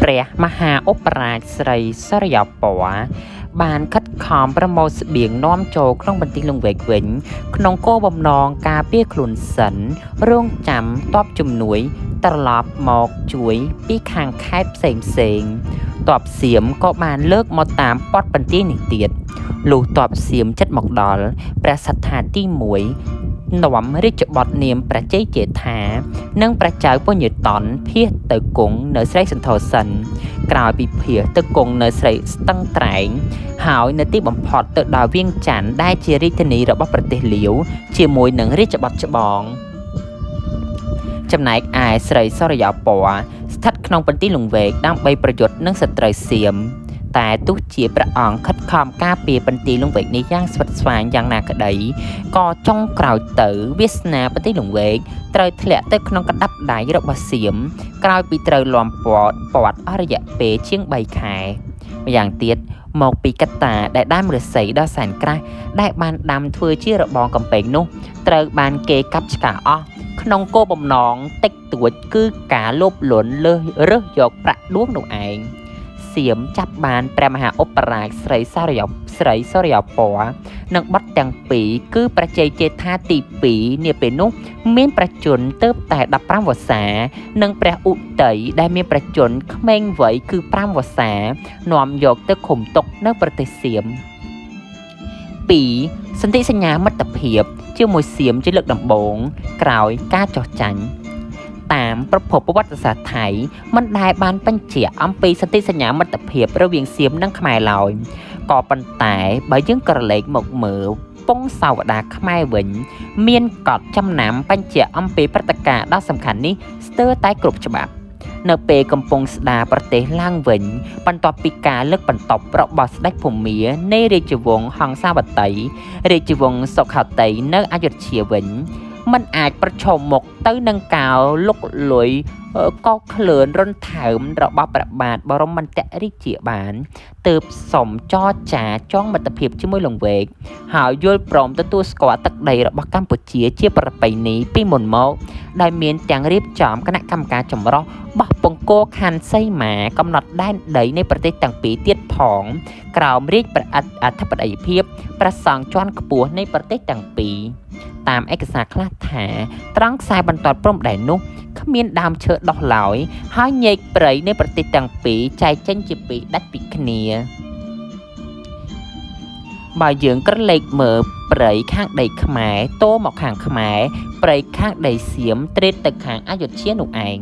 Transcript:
ព្រះមហាឧបរាជស្រីសុរិយោពណ៌បានខិតខំប្រមូលស្បៀងនាំចូលក្នុងបន្ទាយលង្វែកវិញ ក្នុងគោលបំណងការពារខ្លួនសិន រង់ចាំទ័ពជំនួយត្រឡប់មកជួយពីខាងខេត្តផ្សេងៗទ័ពសៀមក៏បានលើកមកតាមព័ទ្ធបន្ទាយនេះទៀត លុះទ័ពសៀមជិតមកដល់ ព្រះសត្ថាទី1នាំរាជបុត្រនាមព្រះជ័យជេដ្ឋា និងព្រះចៅពញាតន់ភៀសទៅគង់នៅស្រីសន្ធរសិន ក្រោយពីភៀសទៅគង់នៅស្រីស្ទឹងត្រែង ហើយនៅទីបំផុតទៅដល់វៀងច័ន្ទដែលជារាជធានីរបស់ប្រទេសលាវ ជាមួយនឹងរាជបុត្រច្បង ចំណែកឯស្រីសុរិយោពណ៌ស្ថិតក្នុងបន្ទាយលង្វែកដើម្បីប្រយុទ្ធនឹងសត្រូវសៀម តែទោះជាព្រះអង្គខិតខំការពារបន្ទាយលង្វែកនេះយ៉ាងស្វិតស្វាញយ៉ាងណាក្តី ក៏ចុងក្រោយទៅវាសនាបន្ទាយលង្វែកត្រូវធ្លាក់ទៅក្នុងកណ្ដាប់ដៃរបស់សៀម ក្រោយពីត្រូវលាំព័ទ្ធព័ទ្ធអស់រយៈពេលជាង3ខែ។ ម្យ៉ាងទៀតមកពីកត្តាដែលដើមឫស្សីដ៏សែនក្រាស់ដែលបានដាំធ្វើជារបងកំពែងនោះត្រូវបានគេកាប់ឆ្ការអស់ ក្នុងគោលបំណងតិចតួចគឺការលោភលន់លើសរើសយកប្រាក់ដួងនោះឯង។ សៀមចាប់បានព្រះមហាឧបរាជស្រីសុរិយោស្រីសុរិយោពណ៌និងបុត្រទាំងពីរ គឺព្រះជ័យជេដ្ឋាទី2នាពេលនោះមានព្រះជន្មទើបតែ15វស្សា និងព្រះឧទ័យដែលមានព្រះជន្មក្មេងវ័យគឺ5វស្សា នាំយកទៅឃុំទុកនៅប្រទេសសៀម។ 2សន្ធិសញ្ញាមិត្តភាពជាមួយសៀមជាលើកដំបូងក្រោយការចោះចាញ់។ តាមប្រភពប្រវត្តិសាស្ត្រថៃមិនដែលបានបញ្ជាក់អំពីសន្ធិសញ្ញាមិត្តភាពរវាងសៀមនិងខ្មែរឡើយ ក៏ប៉ុន្តែបើយើងក្រឡេកមកមើលពងសាវតាខ្មែរវិញ មានកត់ចំណាំបញ្ជាក់អំពីព្រឹត្តិការណ៍ដ៏សំខាន់នេះស្ទើរតែគ្រប់ច្បាប់។ នៅពេលកំពុងស្ដារប្រទេសឡើងវិញ បន្ទាប់ពីការលើកបន្ទប់របស់ស្ដេចភូមានៃរាជវង្សហង្សាវតី រាជវង្សសុខោទ័យនៅអយុធ្យាវិញ មិនអាចប្រឈមមុខទៅនឹងការលុកលុយកក្លឿនរន្ធើមរបស់ព្រះបាទបរមន្តរាជាបាន ទើបសុំចរចាចងមិត្តភាពជាមួយលង្វែក ហើយយល់ព្រមទទួលស្គាល់ទឹកដីរបស់កម្ពុជាជាប្រពៃណីពីមុនមក ដែលមានទាំងរៀបចំគណៈកម្មការចម្រុះបោះបង្គោលខណ្ឌសីមាកំណត់ដែនដីនៃប្រទេសទាំងពីរទៀតផង ក្រោមរាជព្រះអធិបតីភាពព្រះសង្ឃជាន់ខ្ពស់នៃប្រទេសទាំងពីរ។ តាមឯកសារខ្លះថា ត្រង់ខ្សែបន្ទាត់ព្រំដែននោះគ្មានដើមឈើដុះឡើយ ហើយញែកព្រៃនៃប្រទេសទាំងពីរចែកចេញជាពីរដាច់ពីគ្នា។ បើយើងក្រឡេកមើលព្រៃខាងដីខ្មែរតោមកខាងខ្មែរ ព្រៃខាងដីសៀមទ្រេតទៅខាងអយុធ្យានោះឯង។